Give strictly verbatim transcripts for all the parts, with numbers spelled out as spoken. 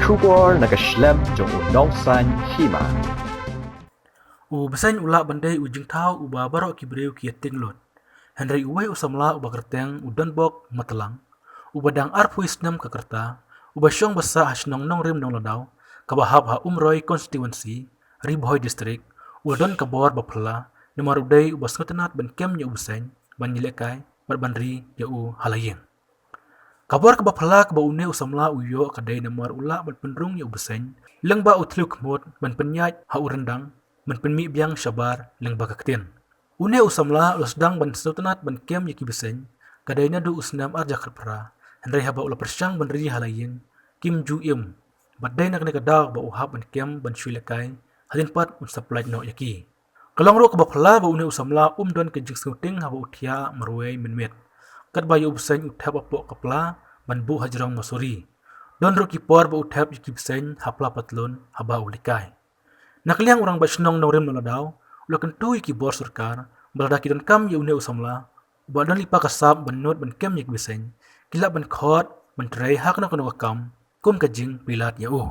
Khubor na ka shlem jong u Nongsaiñ Hima. U bseiñ u lah ban dei u jingthaw uba baroh ki briew ki ïa tieng lut. Hynrei uwei u samla uba kyrteng u Donbok Matlang, uba dang arphew snem ka rta, uba shong ba sah ha shnong Nongrim Nongladaw, kaba hap ha Umroi Constituency, Ri Bhoi District, u la don ka bor ba phylla, namar u dei uba sngewtynnat ban kem ïa u bseiñ, ban ïalehkai, bad ban ri ïa u ha la ïing. Ka bor kaba phylla kaba une u samla u ïoh ka dei namar u lah ban pynrung ïa u bseiñ, lyngba u thliew khmut, ban pynïaid ha u ryndang, ban pynmih biang shabar lyngba ka ktien. Une u samla u la sdang ban sngewtynnat ban kem ïa ki bseiñ, ka dei naduh u snem arhajar khatphra, hynrei haba u la pyrshang ban ri ha la ïing, kim ju im, bad dei na kane ka daw ba u hap ban kem ban shu ïalehkai, hadien pat un sa pyllait noh ïa ki. Ka long ruh kaba phylla ba une u samla um don ka jingsngewtieng haba u thiah marwei mynmiet. Katba ïa u bseiñ u thep hapoh ka pla ban buh hajrong masuri. Don ruh ki por ba u thep ïa ki bseiñ ha pla patlun haba u lehkai. Na ka liang u Rangbah Shnong Nongrim Nongladaw u la kyntu ïa ki bor sorkar ba lada ki donkam ïa une u samla, uba don lypa ka sap ban nud ban kem ïa ki bseiñ, ki lah ban khot ban trei ha kano kano ka kam kum ka jingpynlait ïa u.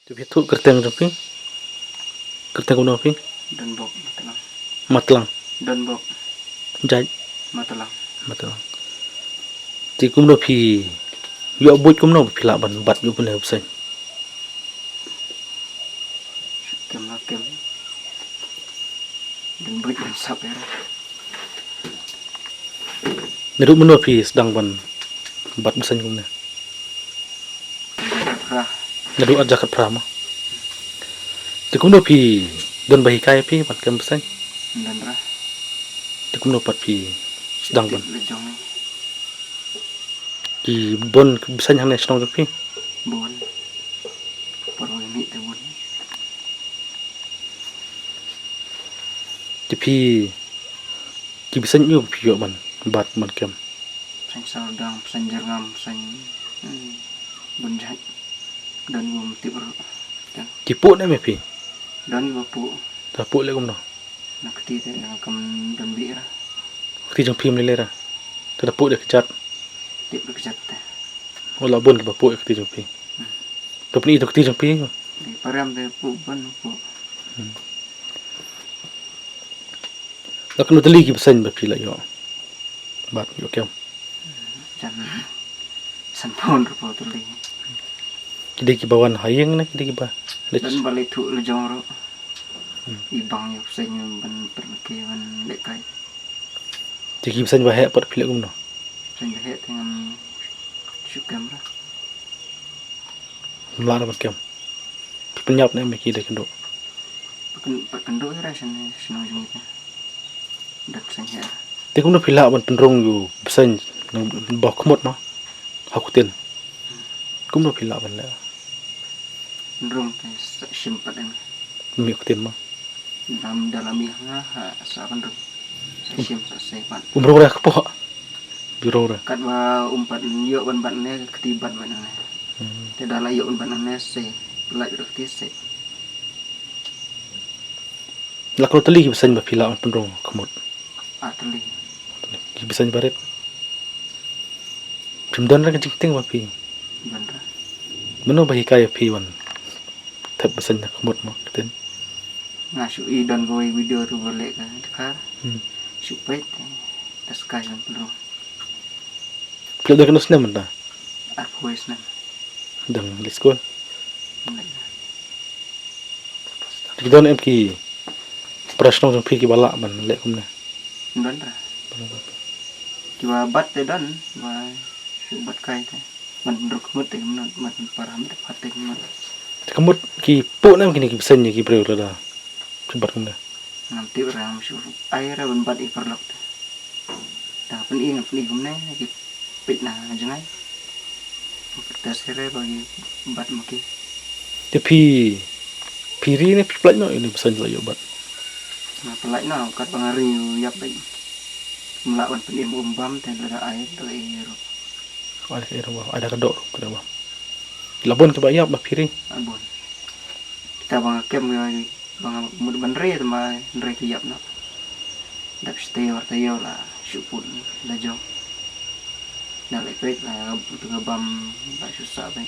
Te phi tuh kyrteng jong phi? Kyrteng kumno phi? Donbok Matlang. Matlang. Donbok. Jait? Matlang. Matlang. Te kumno phi ïoh buit kumno phi lah ban bat ïa une u bseiñ? Kem la kem. Donbok ban sap ïa. Naduh mynno phi sdang ban bat bseiñ kumne? Arhajar khatphra. Naduh arhajar khatphra mo. Te kumno phi don ba hikai phi ban kem bseiñ? Don ra. Te kumno pat phi sdang ban? Tip la jong. Ki bun bseiñ hangne shnong jong phi? Bun. Por ba mih te bun. Te phi, ki bseiñ aiu phi ïoh ban bat ban kem? Bseiñ sawdong, bseiñ jyrngam, bseiñ, hmm, bun jait. Don bym tip ruh. Ki puh ne em phi? Don kiba puh. Ta puh leh kumno? Na kti te kam don bih ra. Kti jong phi ym lei lei ra. Te da puh da kjat. Tip da kjat te. Wat la bun kiba puh ïa kti jong phi. Hmm. To pyni to kti jong phi. Dei parem te puh ban puh. Hmm. La katno tylli ki bseiñ ba phi la ïoh? Bat ïoh kem. Jan sanphew hynriewphew tylli. Ki dei kiba wan ha ïing ne ki dei kiba leit? Don ba leit thuh la jong ruh. Hmm. I bang ïa u bseiñ ban pynlehkai ban lehkai. Te ki bseiñ ba heh pat phi leh kumno? Bseiñ ba heh te ngam shu kem ra. Ngam lah ra ban kem. Phi pynïap ne em ïa ki da kynduh? Pat kyn-, pat kynduh ra sha shnong jong ngi te. Da bseiñ heh ra. Te kumno phi lah ban pynrung ïa u bseiñ nang ba khmut ma? Ha ktien. Kumno phi lah ban leh? Pynrung te sa shim pat em. Mih ktien ma. Dam da la mih ha, ha, sa pynrung. Sa shim sa sei pat. Um rung re kpoh. Ju rung re. Katba um pat ïoh ban bat ne, kti bat ban ne. Hmm. Te da la ïoh ban bat ne sei. Lait re kti sei. La kano tylli ki bseiñ ba phi lah ban pynrung khmut? Ar tylli. Ki bseiñ barit. Phim don re ka jingtieng ba phi. Don re. Mano ba hikai ïa phi ban thep bseiñ na khmut mo ktien? Nga shu i don kawei video ruh ba leh ka dkhar. Hmm. Shu peit, eh, da skai ban pynrung. Phi leh da kano snem mynta? Arphew snem. Dang leit skul? Ym leit. Ki don em ki para shnong jong phi kiba lah ban leh kumne? Don ra. Kiba bat te don, ba shu bat kai te. Ban pynrung khmut te kumno, ban pynpar ham te phat te kumno. Te khmut ki puh ne em kine ki bseiñ ïa ki briew lada phi bat kumne? Ngam tip ra, ngam shu ai ra ban bat ïa ki paralok te. Tang pyn-i, ngam pyn-i kumne, ki peit na jngai. Te shisha ba ki bat ma ki. Te phi, phi ri ne phi pynlait noh ïa une u bseiñ la ïoh bat? Nga pynlait noh, katba nga ri u ïap beit. Ngam lah ban pyn-im um bam te lada ai da ka ei ruh. Ai da ka ei ruh bam, ai da ka doh ruh ka doh bam. La bun kiba ïap ba phi ri? La bun. Kita ba nga kem ïa Ba nga mut ban re te ma re ki ïap noh. Dap shi taïew ar taïew la shu put la jong. Da leh peit la tu ka bam la shu sah peit.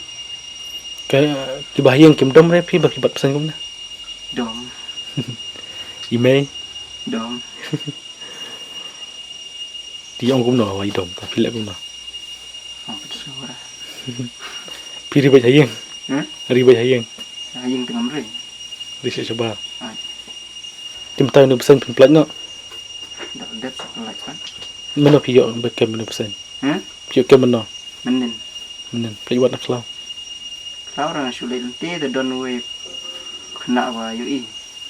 Ka kiba ha ïing kim dom re phi ba ki bat bseiñ kumne? Dom. I mei? Dom. Ti ong kumno wa i dom, ta phi leh kumno? Ong pat sngewbha. Phi ri beit ha ïing? Hmm? Ri beit ha ïing? Ha ïing te ngam ri. Ri sha shabar. Ai. Te mynta une u bseiñ phin pynlait noh? Da dep sa pynlait pat. Mynno phi ïoh ba kem une u bseiñ? Hmm? Phi ïoh kem mynno? Mynnin. Mynnin. Pynlait wat na khlaw? Khlaw ra nga shu leit lynti te don uwei khynnah ba ïohi.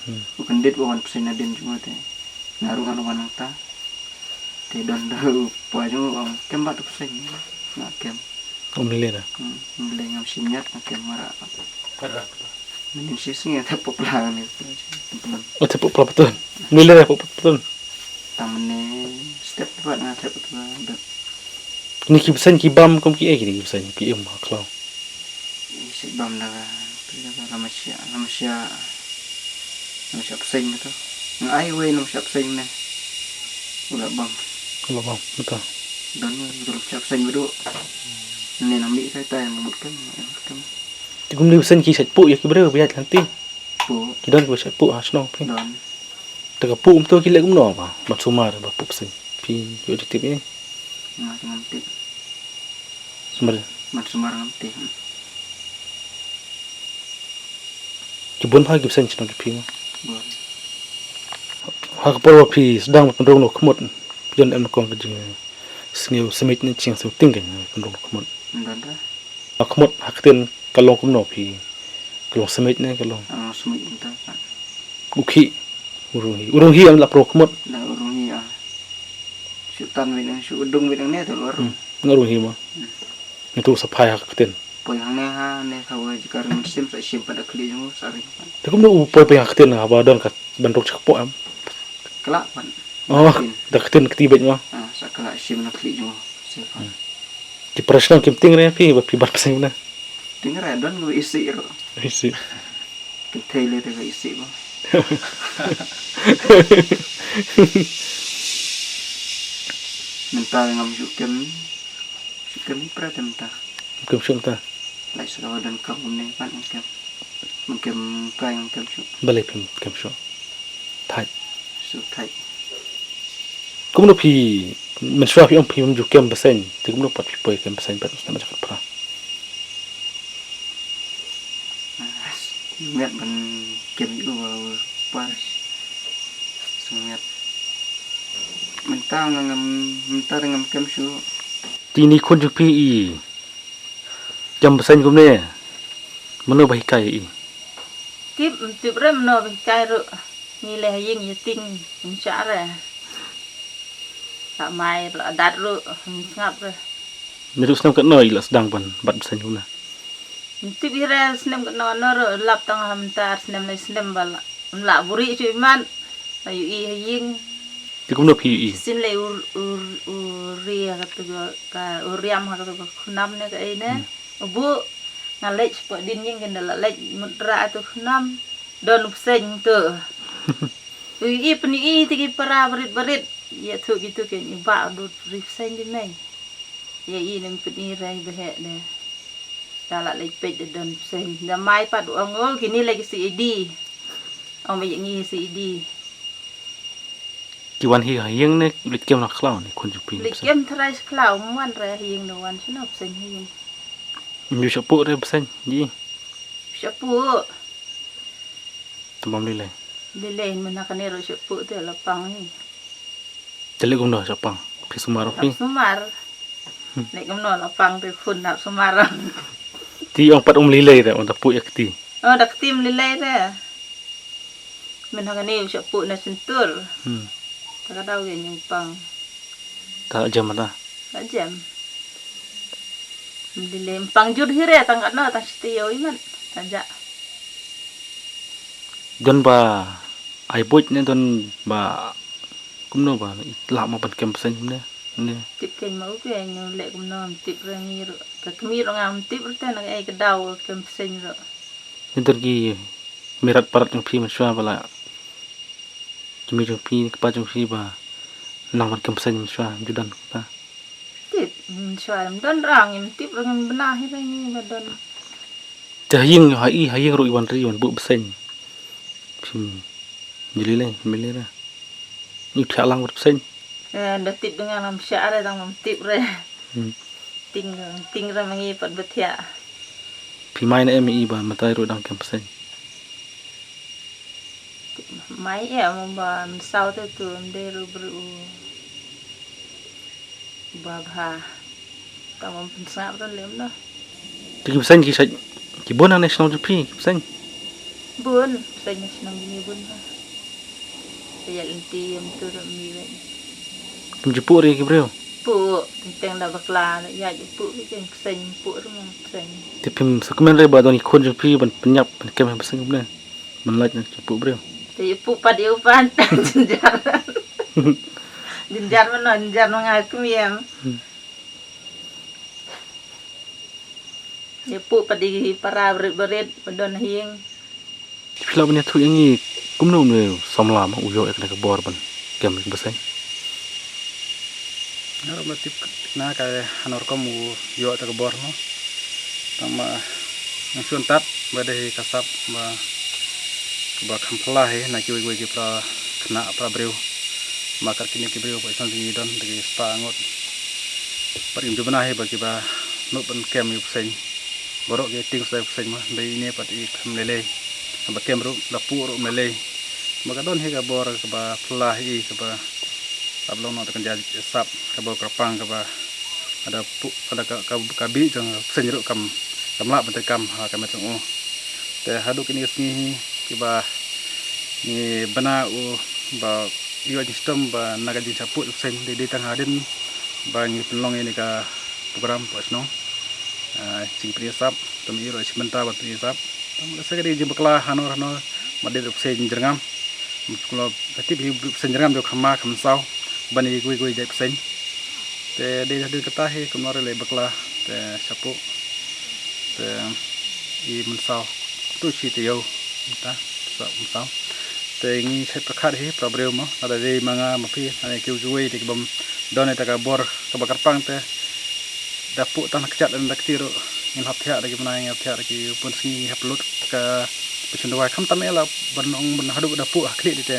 Hmm. U kyndit ba wan bseiñ nadien jong u te. Nga ruh ngan wan nangta. Te don da u poi jong u ong kem bad u bseiñ. Nga kem. Um lei lei da. Hmm, um lei ngam shim ñiat nga kem marah. Mynnin shi sngi te pop la ni. Te pop la. Oh, te pop la patun. Um lei lei da pop la patun. Tang mynne step pat nga thep pat ba. Kine ki bseiñ ki bam kum kiei kine ki bseiñ ki im ha khlaw? Ki bam da ka, da ka lama shia, lama shia, lama shia bseiñ mynta. Nga ai wei lama shia bseiñ ne. U la bam. U la bam mynta. Don u lama shia bseiñ badu. Ne na mih kai tai mut kem, mut kem. Te kumne bseiñ ki shait puh ïa ki briew ba ïaid lynti. Puh. Ki don kiba shait puh ha shnong phi? Don. Te ka puh kumto ki leh kumno ba ban sumar ba puh bseiñ? Phi ïoh jingtip ïa? Nga te ngam tip. Sumar. Ban sumar ngam tip. Ki bun bha ki bseiñ shnong ki phi ma? Bun. Ha ka por ba phi sdang ban pynrung noh khmut, phi don em kong ka jingsngewsmit ne jingsngewtieng ka pynrung noh khmut? Don da. Khmut ha ktien ka long kumno phi? Ka long smit ne ka long? Ah, smit mynta ka. U khih. U rung hi. U rung hi am la pro khmut? La u rung hi ah. Shu tan wei nang shu dung wei nang ne tu lor. Hmm. Nga rung hi ma. Hmm. Ngi tu sa phai ha ktien. Poi hangne ha ne ka wei jika ring sim sa shim pada khlieh jong u sa ring. Te kumno u poi poi ha ktien ha ba don ka ban rung chak po am. Kala pan. Oh, da ktien kti beit ma. Ah, sa kala shim na khlieh jong u. Sa pan. Hmm. Ki para shnong kim tieng re phi ba phi bat bseiñ na? Tieng re don ngi isih ro. Isih. Kim thei le te ka isih ba. Mynta ngam shu kem. Shu kem i pra te mynta. Kem shu mynta. Lai sa ka ba don kam kumne pat ngam kem. Ngam kem kai ngam kem shu. Balei phim kem shu? Thait. Shu thait. Kumno phi, mynshuwa phi ong phi ym ju kem bseiñ, te kumno pat phi poi kem bseiñ pat na jaka pra? Miat ban kem ïa u ba u par. Sngewmiat. Mynta nga ngam, mynta ngam kem shuh. Te ini khun jong phi i kem bseiñ kumne, mano ba hikai i? Tip, tip re mano ba hikai ruh. Ngi leh ha ïing ïa ting, ym shah re. La mai ruh, la dat ruh, ym sngap re. Naduh snem katno i la sdang ban bat bseiñ kumne? Ym tip hi re snem katno katno ruh, lap tang ha mynta ar snem lai snem ba la, ym lah buhrieh shuh imat. La ïohi ha ïing. Te kumno phi ïohi? Shisien lei u, u, u ri ha kata ka, ka, u riam ha kata ka khnam ne kaei ne. Hmm. U buh, nga leit shapoh dien ïing, kynda la leit mut rah ïa tu khnam. Don u bseiñ tu. U ïohi pynïohi te ki para barit barit. Ïathuh kitu kein i bah, u dei u ri bseiñ de mei. Ïa i nym pyni re ba heh de. Da la leit peit da don bseiñ. Da mai pat u ong, o kine lei ki C I D. Ong ba ïa ngi C I D. Ki wan hi ha ïing ne leit kem na khlaw ne khun jong phi ne bseiñ? Leit kem tharai sha khlaw, ym wan re ha ïing, da wan shano bseiñ ha ïing. Ym ju shah puh re bseiñ ji? Shah puh. Te bym lei lei? Lei lei, mynta kane ruh shah puh te la pang hi. Te leh kumno shah pang? Phi sumar phi? Hap sumar. Hmm. Leh kumno la pang te khun hap sumar. Te ong pat um lei lei re, ong da puh ïa kti. O, da kti ym lei lei re. Mynta kane u shah puh na shyntur. Hmm. Te ka daw ïa u pang. Ka jem mynta? Ka jem. Ym lei lei, ym pang jur hi re, tang katno, tang shi taïew imat. Tang jah. Don ba ai buit ne don ba kumno ba i lah mo ban kem bseiñ kumne? Ne. Tip kein ma u kein, u leh kumno ym tip re ngi ruh. Ka kmie ruh ngam tip re te na kaei ka daw kem bseiñ ruh. Ne don ki mei rat parat jong phi mynshuwa ba la, ki mei jong phi, ki kpa jong phi ba nang ban kem bseiñ mynshuwa, ju don kata? Tip, mynshuwa ym don re, ngim tip re, ngim bna hi re ngi ba don. Te ha ïing, ha i, ha ïing ruh i wan ri, wan buh bseiñ. Phim ju lei lei, ym lei re. Ngi thiah lang bad bseiñ. Eh, da tip da nga ngam shah re, tang ngam tip re. Hmm. Ting, ting re ma ngi pat ba thiah. Phi mai ne em i ba mynta ruh dang kem bseiñ? Mai em ba mynsaw te tu, ym dei ruh briew ba bha. Tang bym pynsngap ruh lem noh. Te ki bseiñ ki shait, ki bun hangne shnong jong phi, ki bseiñ? Bun, bseiñ na shnong jong ngi bun ha. Te ïa lynti ïa mynta ruh ym ïohi. Kim ju puh re ki briew? Puh, teng teng da bakla, ïa ju puh ki, ki bseiñ puh ruh ma bseiñ. Te phim sa kmen re ba don ki khun jong phi ban pynïap, ban kem ha bseiñ kumne? Ban lait na ki puh briew. Te ïa puh pat ïa u pat. Jynjar. Jynjar mano, jynjar ma nga kmie. Hmm. Ïa puh pat ïa ki para barit barit ba don ha ïing. Phi lah ban ïathuh ïa ngi kumno une u samla mo u ïoh ïa kane ka bor ban kem ïa ka bseiñ? Nga ruh ym tip na ka hano rukom u ïoh ïa ka bor mo. Tang ma nga shu tat ba dei ka sap ba, ba kham phylla hi na kiwei kiwei ki para khynnah para briew. Ma kat kine ki briew ba shnong jong ngi don da ki spah ngut. Pat kim ju bna hi ba kiba nud ban kem ïa u bseiñ. Baroh ki tieng sdang ïa u bseiñ mo, dei ine pat i kham lei lei. Ba kem ruh, da puh ruh ym lei lei. Ba ka don hi ka bor kaba phylla hi kaba, kaba long noh da ka jait sap, ka bor kyrpang kaba, ada puh, ada ka, ka, ka bih jong u bseiñ ruh kam, kam lah ban treikam ha ka met jong u. Te haduh kine ki sngi hi kiba ngi bna u ba ïoh jingshitom ba na ka jingshah puh u bseiñ, dei, dei tang hadien ba ngi pynlong ïa kane ka program hapoh shnong. Ah, jingpyni sap, te ma i ruh i shim bynta ban pyni sap. Te ma lehse ka dei jingbakla hano hano, ma dei u bseiñ jyrngam. Kumno ka tip hi u bseiñ jyrngam jong kham ma kham saw ban ïa kiwei kiwei jait bseiñ. Te dei hadien kata hi kumno ruh lei bakla te shah puh. Te i mynsaw tu shi taïew mynta sa mynsaw. Te ngi shait pyrkhat hi para briew mo, lada dei ma nga ma phi, lane kiwei kiwei de ki bym don ïa ka bor kaba kyrpang te da puh tang da kjat da kti ruh ngin hap thiah da ki bnai, ngin hap thiah da ki bun sngi, ngin hap lut ka pynshong dawai. Khamtam eh la ban ong ban haduh da puh ha khlieh de te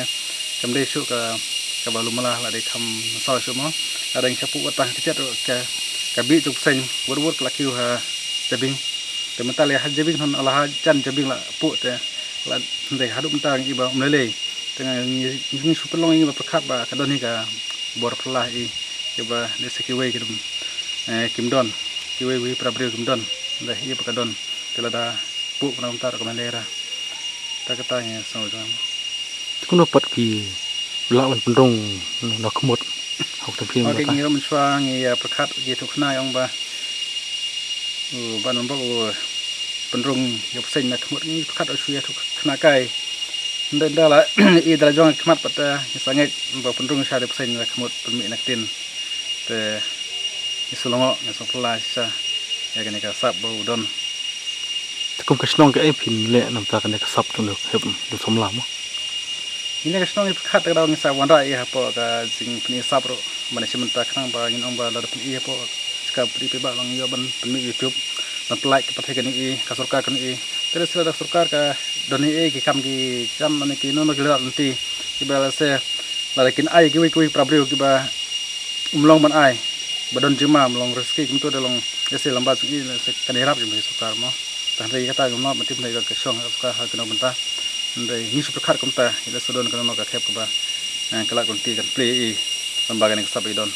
kam dei shuh ka, kaba lum la, la dei kham mynsaw shuh mo. Lada ngin shah puh wat tang ha kjat ruh ka, ka bih jong u bseiñ wut wut ka la kiew ha jabieng. Te mynta la ha jabieng hon, la ha jan jabieng la puh te la, hynrei haduh mynta ngi i ba um lei lei. Te ngi, ngi shu pynlong ïa ngi ba pyrkhat ba ka don hi ka bor pyrla i, kiba lehse kiwei kim, eh, kim don, kiwei wei para briew kim don, da i ba ka don, te lada buh kumta ruh ka mane ra. Ta kata ngi sngew jong. Te kumno pat ki lah ban pynrung na khmut. Hok tam phi. Okay, ngi ruh mynshuwa ngi ïa pyrkhat ki tu khna ïa ong ba u ban bok u pynrung ïa pyrshah na khmut, ngi pyrkhat u shu ïa tu khna kai. Nda nda la i da la jong khmat pat, eh, ngi sa ngeit ba pynrung sha da pyrshah na khmut pynmih na ktien. Te ngi sa long, ngi sa pyrla shisha ïa kane ka sap ba u don. Te kum ka shnong kaei phin leh namar kane ka sap tu ne hep du samla mo. Ngi leh ka shnong ngi pyrkhat ka daw ngi sa wanrah ïa hapoh ka jingpyni sap ruh. Mane shi mynta khnang ba ngin ong ba lada pyni hapoh ka pyni phi ba long ïoh ban pynmih YouTube ban pynlait ka pyrthei kane i ka sorkar kane i. Te lehse lada sorkar ka don i ki kam ki kam mane ki no no ki lad lynti kiba lehse lada kin ai kiwei kiwei para briew kiba um long ban ai ba don jingma, um long riski kumtu da long lehse lamba sung i lehse kan ïarap jingma sorkar mo. Tang dei kata ngam lah ban tip dei ka shong ka sorkar ha kano bynta. Dei ngi shu pyrkhat kumta, lehse don kano ka khep kaba, eh, ka lad lynti kan plie i lamba kane ka sap i don.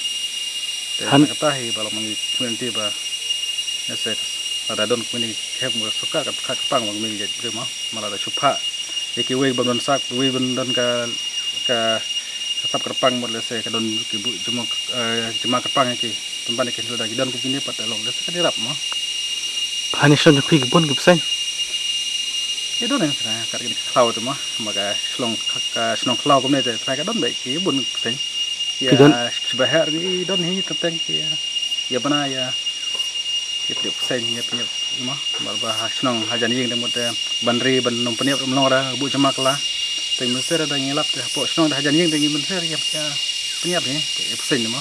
Te han kata hi ba long ma ngi community ba lehse lada don kumne khep mo sorkar ka pyrkhat ka pang ma ngi jait briew mo. Ma lada shu phah ïa kiwei ban don sap, kiwei ban don ka ka, ka sap kyrpang mut lehse ka don ki buh jingma, eh, jingma kyrpang ïa ki. Pynban ïa ki lada ki don kum kine pat long lehse kan ïarap mo. Hani shnong jong phi ki bun ki bseiñ? Ki don ïa ka, ka, ka khlaw te mo. Ma ka shnong ka, ka shnong khlaw kumne te ka don beit ki bun ki bseiñ. Ki don? Ïa, ki ba her ki don hi teng teng ki ïa. Ïa bana ïa. Ïa pynïap pyrshah ïa pynïap mo. Mar ba ha shnong ha jan ïing te mut te ban ri ban nym pynïap ym long ra buh jingma kylla. Te mynser da ngi lap te hapoh shnong da ha jan ïing te ngi mynser ïa pynïap hi ïa pyrshah mo.